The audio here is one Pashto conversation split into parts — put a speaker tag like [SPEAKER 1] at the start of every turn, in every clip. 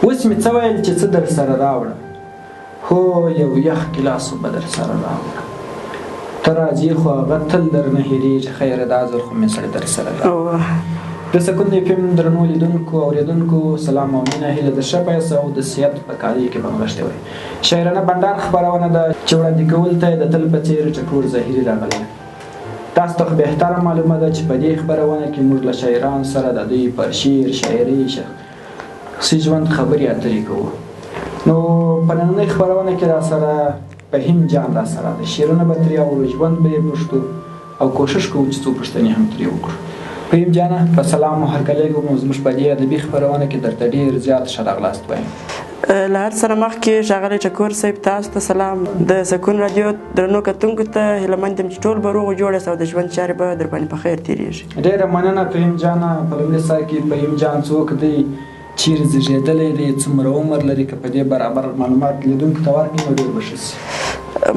[SPEAKER 1] اوس مې څه ویل چې څه درسره راوړه، هو یو یخ ګیلاس اوبه درسره راوړه. ته راځې خو هغه تل درنه هېرېږي، خیره دا ځل خو مې زړه درسره راوړه. د سکون اف ام درنو لیدونکو اورېدونکو سلام او مینه، هیله د ښه پیسه او د صحت په کالیو کې به نغښتې وای. شاعرانه بنډار خپرونه ده چې وړاندې کول ته یې د تل په څېر ټکور ظهیري راغلی. تاسو ته خو بهتره معلومه ده چې په دې خپرونه کې موږ له شاعرانو سره د دوی پر شعر، شاعرۍ، شخصي ژوند خبرې اترې کوو. نو په نننۍ خپرونه کې راسره فهیم جان راسره دی، شعرونه به ترې اورو، ژوند به یې پوښتو او کوښښ کوو چې څو پوښتنې هم ترې وکړو. فهیم جانه، په سلام مو هرکلی کوم او زموږ په دې ادبي خپرونه کې درته ډېر زیات ښه راغلاست وایم.
[SPEAKER 2] له هر څه نه مخکې ښاغلی ټکور صاحب تاسو ته سلام. د سکون رادیو درنو کتونکو ته هیله مند یم چې ټول به روغ جوړ یاست او د ژوند چارې به در باندې په خیر تېرېږي.
[SPEAKER 1] ډېره مننه فهیم جانه. په لومړي سر کې فهیم جان څوک دی، چیرې زیږېدلی دی، څومره عمر لري، که په دې برابر معلومات لیدونکو ته ورکړي نو ډېر به ښه شي.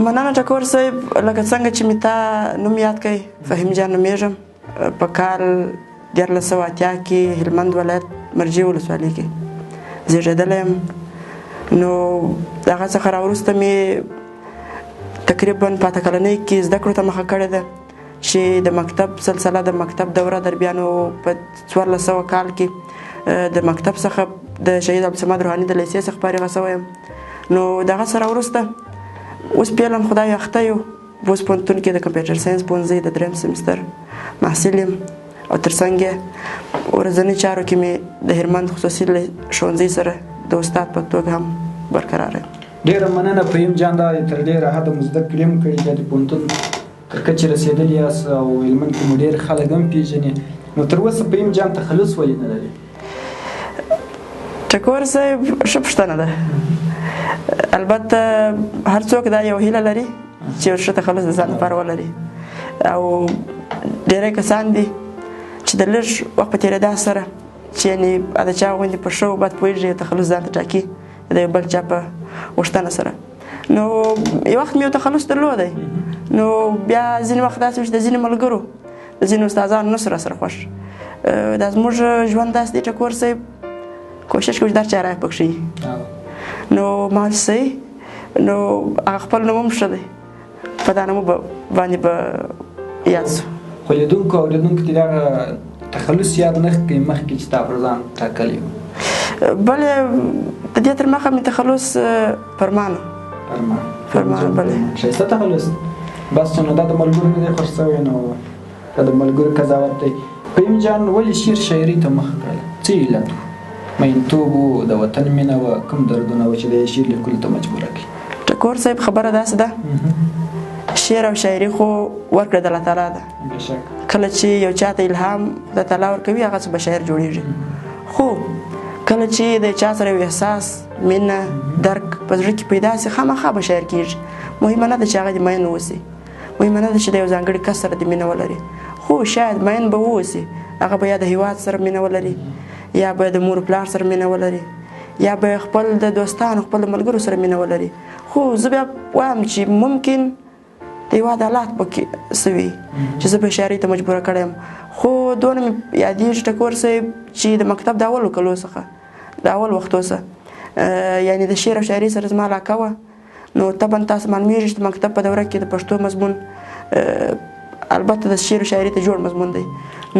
[SPEAKER 2] مننه ټکور صاحب. لکه څنګه چې مې تا نوم یاد کړی، فهیم جان نومېږم. په کال 1380 کې هلمند ولایت مرجع ولسوالۍ کې زیږېدلی یم. نو د هغه څخه راوروسته مې تقریبا په اته کلنۍ کې زده کړو ته مخه کړې ده چې د مکتب سلسله، د مکتب دوره در بیا نو په 1400 کال کې د مکتب څخه د شهید عبدالصمد روحاني د لیسې څخه فارغه شوی یم. نو د هغه سره وروسته اوس فعلا خدای اخته یو، اوس پوهنتون کې د کمپیوټر ساینس پوهنځي د دریم سمستر محصل یم او ترڅنګ یې ورځني چارو کې مې د هلمند خصوصي ښوونځي سره د استاد په توګه هم برقرار یم.
[SPEAKER 1] ډېره مننه فهیم جان، دا تر ډېره حده مو زده کړې هم کړې دي، د پوهنتون تر کچې رسېدلي یاست او هلمند کې مو ډېر خلک هم پېژني. نو تر اوسه فهیم جان تخلص ولې نه لري؟
[SPEAKER 2] ټکور صاحب ښه پوښتنه ده. البته هر څوک دا یو هیله لري چې یو ښه تخلص د ځان لپاره ولري، او ډېری کسان دي چې د لږ وخت په تېرېدا سره چې یعنې د چا غوندې په ښه او بد پوهېږي، تخلص ځان ته ټاکي د یو بل چا په غوښتنه سره. نو یو وخت مې یو تخلص درلودی، نو بیا ځینې وخت داسې وي چې د ځینې ملګرو، د ځینو استادانو نه سره سره خوښ. دا زموږ ژوند داسې دی ټکور صاحب، کوشش کوو چې دا چا رایه پکښې. نو ما صحیح، نو هغه خپل نوم هم ښه دی، په دا نوم باندې به یاد شو.
[SPEAKER 1] خو لیدونکو اورېدونکو ته دغه تخلص یاد نه کړي مخکې چې تا پر ځان ټاکلی و؟
[SPEAKER 2] بله د دې تر مخه مې تخلص فرمان و.
[SPEAKER 1] فرمان.
[SPEAKER 2] فرمان، بله.
[SPEAKER 1] ښایسته تخلص. بس چې نو دا د ملګرو نه دی خوښ شوی، نو دا د ملګرو قضاوت دی. فهیم جان ولې شعر شاعرۍ ته مخه کړله؟ څه علت و؟ مینتوب و، د وطن مینه وه، کوم دردونه وه چې د شعر لیکلو ته مجبوره کړي؟
[SPEAKER 2] ټکور صاحب خبره داسې ده، شعر او شاعري خو ورکړه د الله تعالی ده. کله چې یو چا ته الهام خدای تعالی ورکوي، هغه څه به شاعر جوړېږي. خو کله چې د چا سره یو احساس، مینه، درک په زړه کې پیدا شي، خامخا به شاعر کېږي. مهمه نه ده چې هغه دې مین اوسي، مهمه نه ده چې د یو ځانګړي کس سره دې مینه ولري، خو شاید مین به واوسي، هغه به یا د هیواد سره مینه ولري، یا به د مور پلار سره مینه ولري، یا به خپل د دوستانو، خپل ملګرو سره مینه ولري. خو زه بیا وایم چې ممکن د هیواد حالات پکې څه وي چې زه به شاعرۍ ته مجبوره کړی یم. خو دونه مې یادېږي ټکور صاحب چې د مکتب د اولو کلو څخه، د اول وختو څخه، یعنې د شعر او شاعرۍ سره زما علاقه وه. نو طبعا تاسو معلومېږي چې د مکتب په دوره کې د پښتو مضمون البته د شعر او شاعرۍ ته جوړ مضمون دی،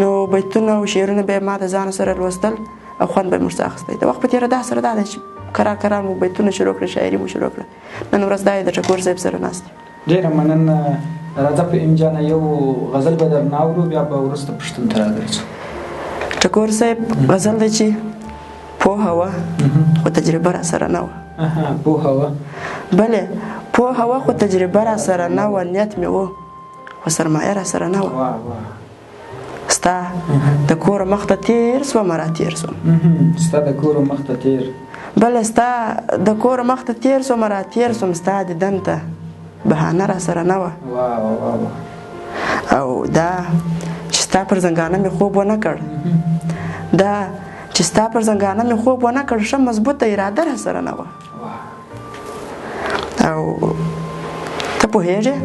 [SPEAKER 2] نو بیتونه او شعرونه به ما د ځان سره لوستل او خوند به مې ورڅخه اخیستی. د وخت په تېرېدا سره دا دی چې کرار کرار مو بیتونه شروع کړل، شاعري مو شروع کړه. نن ورځ دا د ټکور صاحب سره ناست یم.
[SPEAKER 1] ډېره مننه. راځه فهیم جانه، یو غزل به درنه اورو، بیا به وروسته پوښتنو ته راګرځو.
[SPEAKER 2] ټکور صاحب غزل دی چې پوهه وه خو تجربه را سره نه وه.
[SPEAKER 1] پوهه وه.
[SPEAKER 2] بله، پوهه وه خو تجربه را سره نه وه، نیت مې و خو سرمایه را سره نه وه. ستا د کور مخ ته تېر سوم، را تېر سوم.
[SPEAKER 1] ستا د کور مخ ته تېر.
[SPEAKER 2] بله، ستا د کور مخ ته تېر سوم، را تېر سوم، ستا دیدن ته بهانه را سره نه وه. او دا چې ستا پر زنګانه مې خوب ونه کړ، دا چې ستا پر زنګانه مې خوب ونه کړ، ښه مضبوطه اراده را سره نه وه. او ته پوهېږې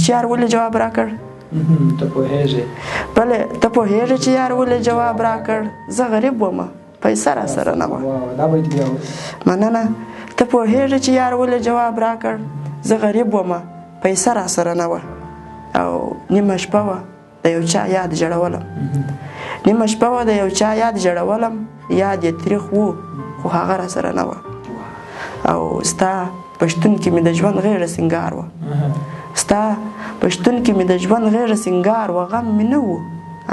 [SPEAKER 2] چې یار ولې جواب راکړ؟
[SPEAKER 1] ته پوهېږې.
[SPEAKER 2] بله، ته پوهېږې چې یار ولې جواب راکړ؟ زه غریب وم، پیسه را سره نه وه. مننه. ته پوهېږې چې یار ولې جواب راکړ؟ زه غریب ومه، پیسه را سره نه وه. او نیمه شپه وه، د یو چا یاد ژړولم. نیمه شپه وه، د یو چا یاد ژړولم، یاد یې تریخ و خو هغه را سره نه وه. او ستا په شتون کې مې د ژوند غېږه سینګار وه. ستا په شتون کې مې د ژوند غېږه سینګار وه، غم مې نه و،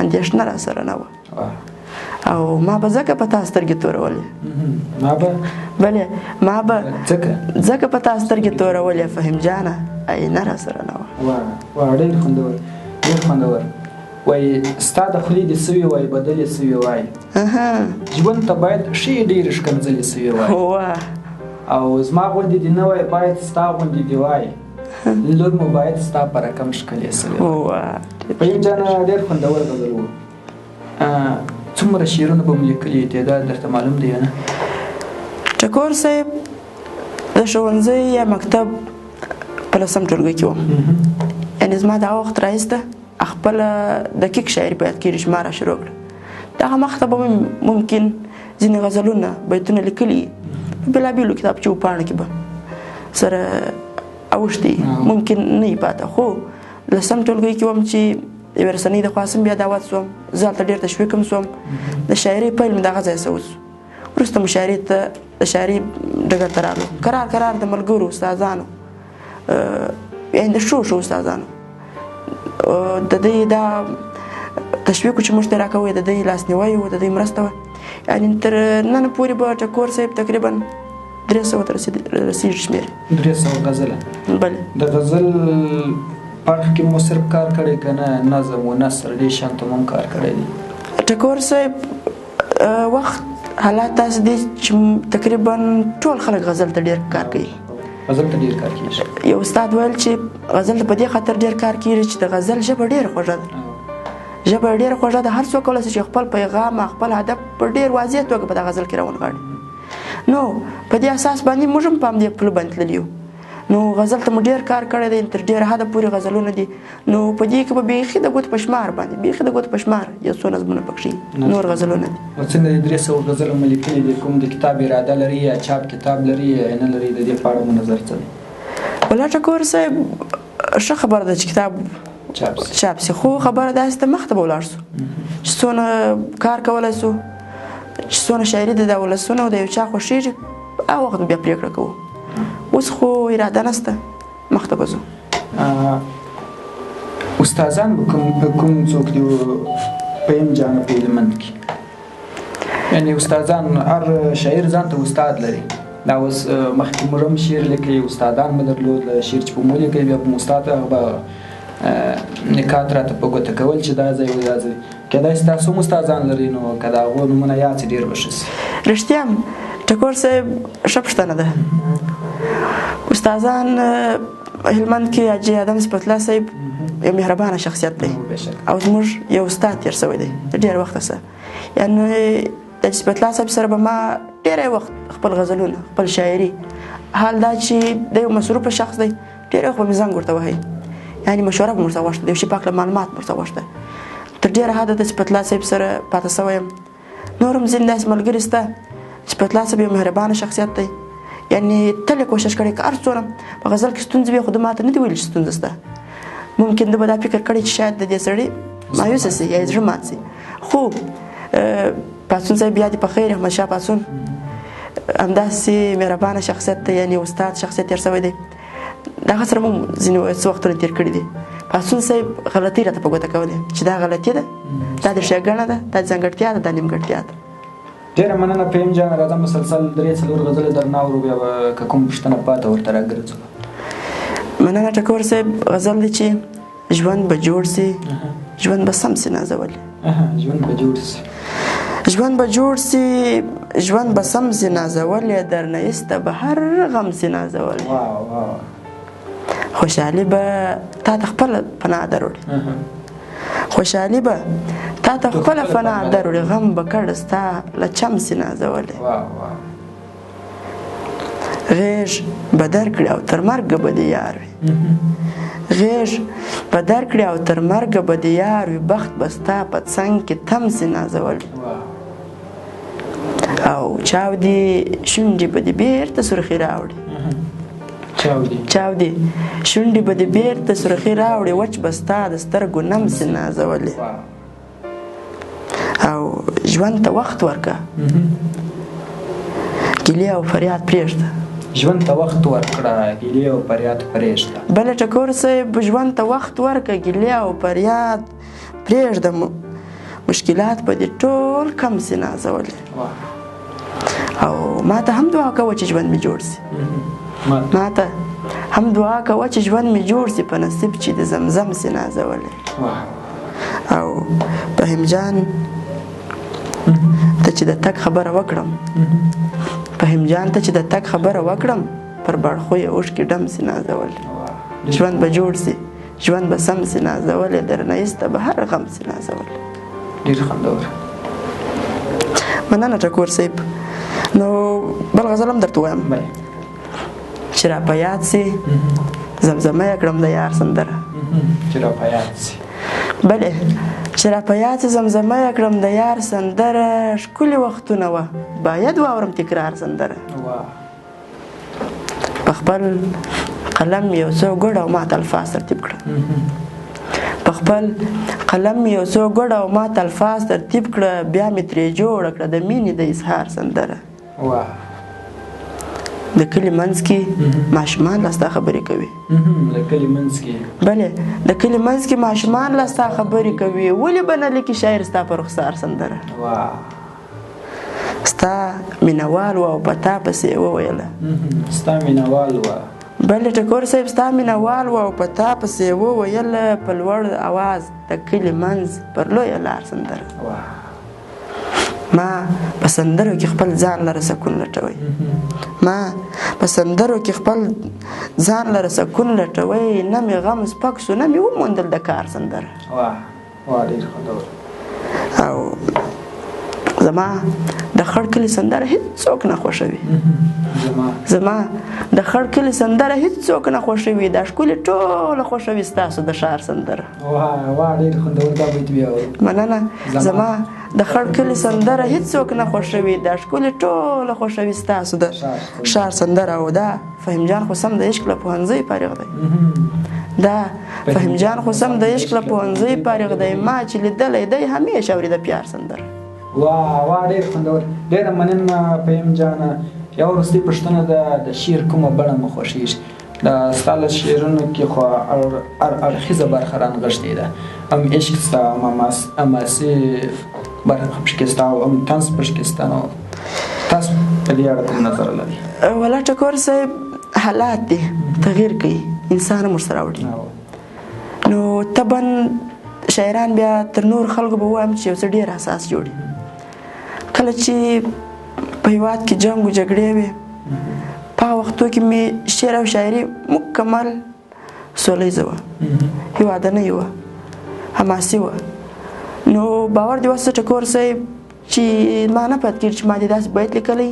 [SPEAKER 2] اندېښنه را سره نه وه. او ما به ځکه په تا سترګې تورولې.
[SPEAKER 1] ما به
[SPEAKER 2] بله ما به ځکه په تا سترګې تورولې فهیم جانه، آینه را سره نه وه.
[SPEAKER 1] واه واه، ډېر خوندور، ډېر خوندور. وایي ستا د خولې دې سوي وای، بدلې سوي وای، ژوند ته باید ښې ډېرې ښکنځلې سوي وای. او زما غوندې دې نه وای، باید ستا غوندې دې وای، لور مو باید ستا په رقم ښکلې سوې وای. فهیم جانه، ډېر خوندور غزل و. څومره شعرونه به مو لیکلي، تعداد درته معلوم دی یا نه؟
[SPEAKER 2] ټکور صاحب، د ښوونځي یا مکتب په لسم ټولګي کې وم. یعنې زما دغه وخت راایسته خپله دقیق شاعري په یاد کېږي چې ما را شروع کړه. دغه مخته به مې ممکن ځینې غزلونه بیتونه لیکلي په بېلابېلو کتابچو پاڼو کې به سره اوښتي، ممکن نه یې پاته. خو لسم ټولګي کې وم چې یوې رسنۍ د خوا سم بیا دعوت سوم، زه هلته ډېر تشویق هم سوم. د شاعرۍ پیل مې دغه ځای څخه وسو. وروسته مشاعرې ته د شاعرۍ ډګر ته راغلو. کرار کرار د ملګرو استادانو، یعنې د ښو ښو استادانو د دوی دا تشویق چې موږ ته راکوی، د دوی لاسنیوی و، د دوی مرسته وه. یعنې تر نن پورې به ټکور صاحب تقریبا 300 ته رسېږي شمېر.
[SPEAKER 1] 300 غزله؟
[SPEAKER 2] بله.
[SPEAKER 1] د غزل په اړخ کې مو صرف کار کړی که نه نظم و نثر دې شان ته مو هم کار کړی دی؟
[SPEAKER 2] ټکور صاحب، وخت حالات داسې دي چې تقریبا ټول خلک غزل ته ډېر کار کوي.
[SPEAKER 1] غزل ته ډېر کار کېږي.
[SPEAKER 2] یو استاد ویل چې غزل ته په دې خاطر ډېر کار کېږي چې د غزل ژبه ډېره خوږه ده. ژبه ډېره خوږه ده، هر څوک کولی شي چې خپل پیغام، خپل هدف په ډېر واضح توګه په دغه غزل کې راونغاړي. نو په دې اساس باندې موږ هم په همدې پله باندې تللي یو. نو غزل ته مو ډېر کار کړی دی، تر ډېره حده پورې غزلونه دي. نو په دې کې به بیخي د ګوتو په شمار باندې، بیخي د ګوتو په شمار یو څو نظمونه پکښې نور غزلونه دي.
[SPEAKER 1] نو څنګه د 300 غزل مو لیکلي دي، کوم د کتاب اراده لري یا چاپ کتاب لري یا نه لري، د دې په اړه مو نظر څه دی؟
[SPEAKER 2] ولا ټکور صاحب، ښه خبره ده چې کتاب چاپ سي، خو خبره داسې ده مخته به ولاړ سو چې څونه کار کولی سو، چې څونه شاعري د ولسونو د یو چا خوښېږي، هغه وخت به بیا پرېکړه کوو. اوس خو اراده نشته، مخته به ځو.
[SPEAKER 1] استادان به کوم څوک دي فهیم جانه په هلمند کې؟ یعنې استادان، هر شاعر ځان ته استاد لري. دا اوس مخکې موږ هم شعر لیکي، استادان مو درلود، شعر چې په مو لیکي بیا په استاد هغه به نکات راته په ګوته کول چې دا ځای او دا ځای. کېدای شي تاسو هم استادان لرئ، نو که د هغو نومونه یاد شي ډېر به ښه شي.
[SPEAKER 2] رښتیا هم ټکور صاحب، ښه پوښتنه ده. استادان هلمند کې حاجي ادم صفت الله صاحب یو مهربانه شخصیت دی او زموږ یو استاد تېر شوی دی ډېر وخته څه. یعنې د حاجي صفت الله صاحب سره به ما ډېری وخت خپل غزلونه، خپل شاعري، حال دا چې دی یو مصروفه شخص دی، ډېری وخت به مې زنګ ورته وهي، یعنې مشوره به مې ورته غوښته، د یو شي په هکله معلومات مې ورته غوښته. تر ډېره حده د صفت الله صاحب سره پاتې شوی یم. نور هم ځینې داسې ملګري شته. صفت الله صاحب یو مهربانه شخصیت دی، یعنې تل یې کوشش کړی که هر څومره په غزل کې ستونزې وي، خو ده ماته نه دي ویلي چې ستونزه شته. ممکن ده به دا فکر کړی چې شاید د دې سړي مایوسه شي یا یې زړه مات شي. خو پاڅون صاحب بیا دې په خیر، احمد شاه پاڅون همداسې مهربانه شخصیت دی، یعنې استاد شخصیت تېر شوی دی. د هغه سره موږ ځینې څه وختونه تېر کړي دي. پاڅون صاحب غلطۍ راته په ګوته کولې چې دا غلطي ده، دا د ښېګڼه ده، دا ځانګړتیا ده، دا نیمګړتیا ده.
[SPEAKER 1] ډېره مننه فهیم جان. راځه مسلسل 3-4 غزلې درنه اورو، بیا به که کوم پوښتنه پاته ورته راګرځو.
[SPEAKER 2] مننه ټکور صاحب. غزل دی چې ژوند به جوړ سي، ژوند به سم سي نازولي.
[SPEAKER 1] ژوند به جوړ سي،
[SPEAKER 2] ژوند به جوړ سي، ژوند به سم سي نازولي، درنه ایسته به هر غم سي نازولي. خوشحالي به تا ته خپله پناه دروړي، خوشحالي به تا ته خپله پناه دروړي، غم به کړه ستا له چم سي نازولي. غېږ به درکړي او تر مرګه به دې یار وي، غېږ به درکړي او تر مرګه به دې یار وي، بخت به ستا په څنګ کې تم سي نازولي. او چاودي شونډې به دې بېرته سرخي راوړي. چاودي شونډې به دې بېرته سرخي راوړي، وچ به ستا د سترګو نم سي نازولې. او ژوند ته وخت ورکړه، ګیلې او فریاد پرېږده.
[SPEAKER 1] ژوند ته وخت ورکړه، ګیلې او فریاد پرېږده.
[SPEAKER 2] بله ټکور صاحب، ژوند ته وخت ورکړه، ګیلې او فریاد پرېږده، مشکلات به دې ټول کم سي نازولې. او ما ته هم دعا کوه چې ژوند مې جوړ سي. ما ته هم دعا کوه چې ژوند مې جوړ سي، په نصیب چې د زمزم سي نازولې. او فهیم جان ته چې د تګ خبره وکړم، فهیم جان ته چې د تګ خبره وکړم، پر باړخو یې اوښکې ډم سي نازولې. ژوند به جوړ سي، ژوند به سم سي نازولې، درنه ایسته به هر غم سي نازولې.
[SPEAKER 1] ډېر خوندور.
[SPEAKER 2] مننه ټکور صاحب. نو بل غزل هم درته وایم چې را په یاد سي، زمزمه یې کړم د یار سندره.
[SPEAKER 1] چې را په یاد سي.
[SPEAKER 2] بله، چې را په یاد سي زمزمه یې کړم د یار سندره، ښکلي وختونه وه باید واورم تکرار سندره. په خپل قلم یو څو ګړه او ماته الفاظ ترتیب کړه. په خپل قلم یو څو ګړه او ماته الفاظ ترتیب کړه، بیا مې ترې جوړه کړه د مینې د اظهار سندره. د کلي منځ کې ماشومان لا ستا خبرې کوي.
[SPEAKER 1] د کلي منځ کې.
[SPEAKER 2] بله، د کلي منځ کې ماشومان لا ستا خبرې کوي، ولې به نه لیکي شاعر ستا په رخسار سندره. ستا مینهوال وه او په تا پسې یې وویله.
[SPEAKER 1] ستا مینهوال وه.
[SPEAKER 2] بله ټکور صاحب، ستا مینهوال وه او په تا پسې یې وویله، په لوړ اواز د کلي منځ پر لویه لار سندره. ما په سندرو کې خپل ځان لره سکون لټوي. ما په سندرو کې خپل ځان لره سکون لټوي، نه مې غم سپک سو، نه مې وموندل د کار سندره.
[SPEAKER 1] واه واه، ډېر خوندور.
[SPEAKER 2] او زما د خړ کلي سندره هېڅوک نه خوښوي. زما د خړ کلي سندره هېڅوک نه خوښوي، دا ښکلي ټوله خوښوي ستاسو د ښار سندره.
[SPEAKER 1] واه واه، ډېر خوندور دا بیت بیا اورو.
[SPEAKER 2] مننه. زما د خړ کلي سندره هېڅوک نه خوښوي، دا ښکلي ټوله خوښوي ستاسو د ښار سندره. او دا فهیم جان خو سم د عشق له پوهنځي فارغ دی. دا فهیم جان خو سم د عشق له پوهنځي فارغ دی، ما چې لیدلی دی همیشه اوري د پیار سندره.
[SPEAKER 1] واه واه، ډېر خوندور. ډېره مننه فهیم جانه. یوه وروستۍ پوښتنه ده، د شعر کومه بڼه مو خوښېږي؟ د ستا له شعرونو کې خو هر اړخیزه برخه رانغښتې ده، هم عشق سته، هم حماسي برخه پکې سته، او هم طنز پکې سته. نو تاسو په دې اړه کوم نظر لرئ؟
[SPEAKER 2] ولا ټکور صاحب، حالات دي تغییر کوي، انسان هم ورسره اوړي. نو طبعا شاعران بیا تر نور خلکو به ووایم چې یو څه ډېر حساس جوړي. کله چې په هېواد کې جنګ و جګړې وې، په هغه وختو کې مې شعر او شاعري مکمل سوله ییزه وه، هېوادنۍ وه، حماسي وه. نو باور دې وسه ټکور صاحب چې ما نه پات کېږي چې ما دې داسې بیت لیکلی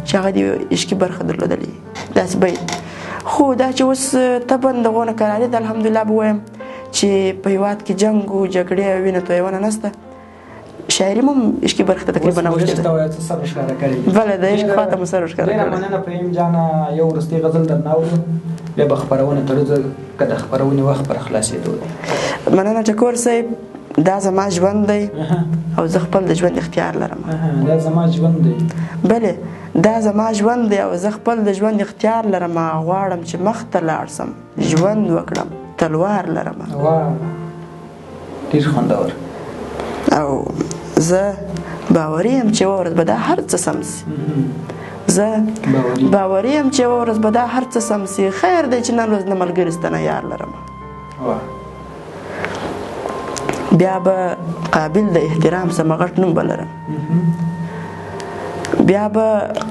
[SPEAKER 2] چې هغه دې عشقي برخه درلودلې، داسې بیت. خو دا چې اوس طبعا دغو نه کراري ده، الحمدلله به ووایم چې په هېواد کې جنګ و جګړې او وینه تویونه نشته، شاعري مو هم عشقي برخې ته تقریبا اوښتې ده. بله، د عشق خوا ته مو سر ورښکاره کړی.
[SPEAKER 1] ډېره مننه فهیم جانه. یو وروستی غزل درنه اورو، بیا به خپرونه ته ځو، که د خپرونې وخت پر خلاصېدو دی.
[SPEAKER 2] مننه ټکور صاحب. دا زما ژوند دی او زه خپل د ژوند اختیار لرم.
[SPEAKER 1] دا زما ژوند دی.
[SPEAKER 2] بله، دا زما ژوند دی او زه خپل د ژوند اختیار لرم، غواړم چې مخته لاړ سم، ژوند وکړم، تلوار لرم.
[SPEAKER 1] واه، ډېر خوندور.
[SPEAKER 2] او زه باوري یم چې یوه ورځ به دا هر څه سم سي. زه باوري یم چې یوه ورځ به دا هر څه سم سي. خیر دی چې نن ورځ نه ملګري سته نه یار لرم. بیا به قابل د احترام سم غټ نوم به لرم. بیا به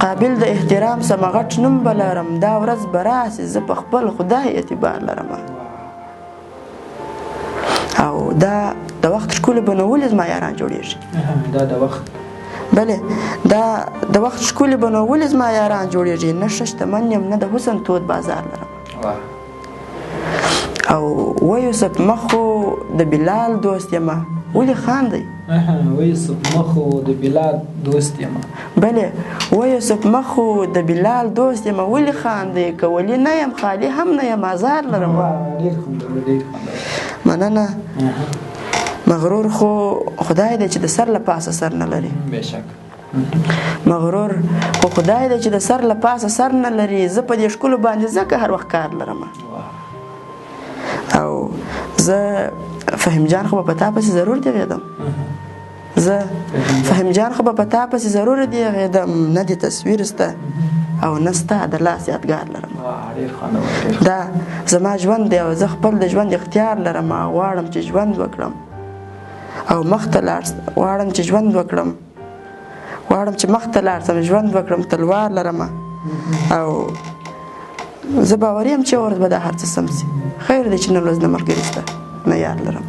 [SPEAKER 2] قابل د احترام سم غټ نوم به لرم. دا ورځ به راسي، زه په خپل خدای اعتبار لرم. او دا د وخت ښکلي به نو ولې زما یاران جوړېږي؟
[SPEAKER 1] دا د وخت.
[SPEAKER 2] بله، دا د وخت ښکلي به نو ولې زما یاران جوړېږي؟ نه ښه شتمن یم، نه د حسن تود بازار لرم. او و یوسف مخ خو د بلال دوست یم، ولې خان دی؟
[SPEAKER 1] و یوسف مخ د بلال دوست یم.
[SPEAKER 2] بله، و یوسف مخ د بلال دوست یم، ولې خاندې که ولي نه یم، خالي هم نه یم، ازار لرم.
[SPEAKER 1] ډېر خوندور، ډېر خوندور.
[SPEAKER 2] مننه. مغرور خو خدای دی چې د سر له پاسه سر نه لري.
[SPEAKER 1] بېشک.
[SPEAKER 2] مغرور خو خدای دی چې د سر له پاسه سر نه لري، زه په دې ښکلو باندې ځکه هر وخت کار لرم. او زه فهیم جان خو به په تا پسې ضرور دغېدم، زه فهیم جان خو به په تا پسې ضرور دغېدم، نه دې تصویر سته او نه ستا د لاس یادګار لرم. دا زما ژوند دی او زه خپل د ژوند اختیار لرم، غواړم چې ژوند وکړم او مخته لاړ، غواړم چې ژوند وکړم، غواړم چې مخته لاړ شم، ژوند وکړم، تلوار لرم او زه باوري یم چې ورځ به دا هر څه سم شي. خیر دی چې نن ورځ نه ملګري شته نه یار لرم.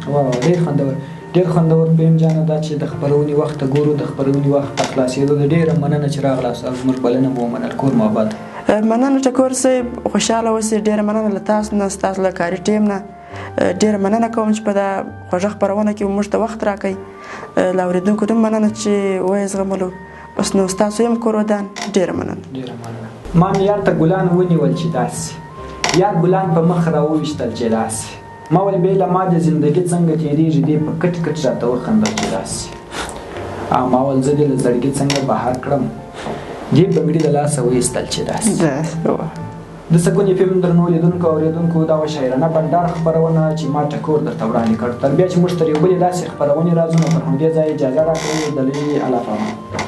[SPEAKER 1] ډېر خوندور، ډېر خوندور فهیم جانه. دا چې د خپرونې وخت ته ګورو، د خپرونې وخت ته خلاصېدو د ډېره مننه چې راغلاست او زموږ بلنه مو ومنل. کور مو اباد.
[SPEAKER 2] مننه ټکور صاحب، خوشحاله اوسئ. ډېره مننه له تاسو نه، ستاسو له کاري ټیم نه ډېره مننه کوم چې په دا خوږه خپرونه کې موږ ته وخت راکړئ. له اورېدونکو هم مننه چې ویې زغملو. بس نو ستاسو یم کور ودان. ډېره مننه.
[SPEAKER 1] ډېره مننه. ما مې یار ته ګلان ونیول چې داسې، یار ګلان په مخ راوویشتل چې داسې، ما ول بې له ما د زندګي څنګه تېرېږي، دې په کټ کټ راته وخندل چې داسې، او ما ول زه دې له زړګي څنګه بهر کړم، دې بنګړي د لاسه وایستل چې داسې. د سکون اف ام درنو لیدونکو او اورېدونکو، دا وه شاعرانه بنډار خپرونه چې ما ټکور درته وړاندې کړ. تر بیا چې موږ تر یو بلې داسې خپرونې راځو، نو تر همدې ځایه اجازه راکړئ. د لوی الله په امان.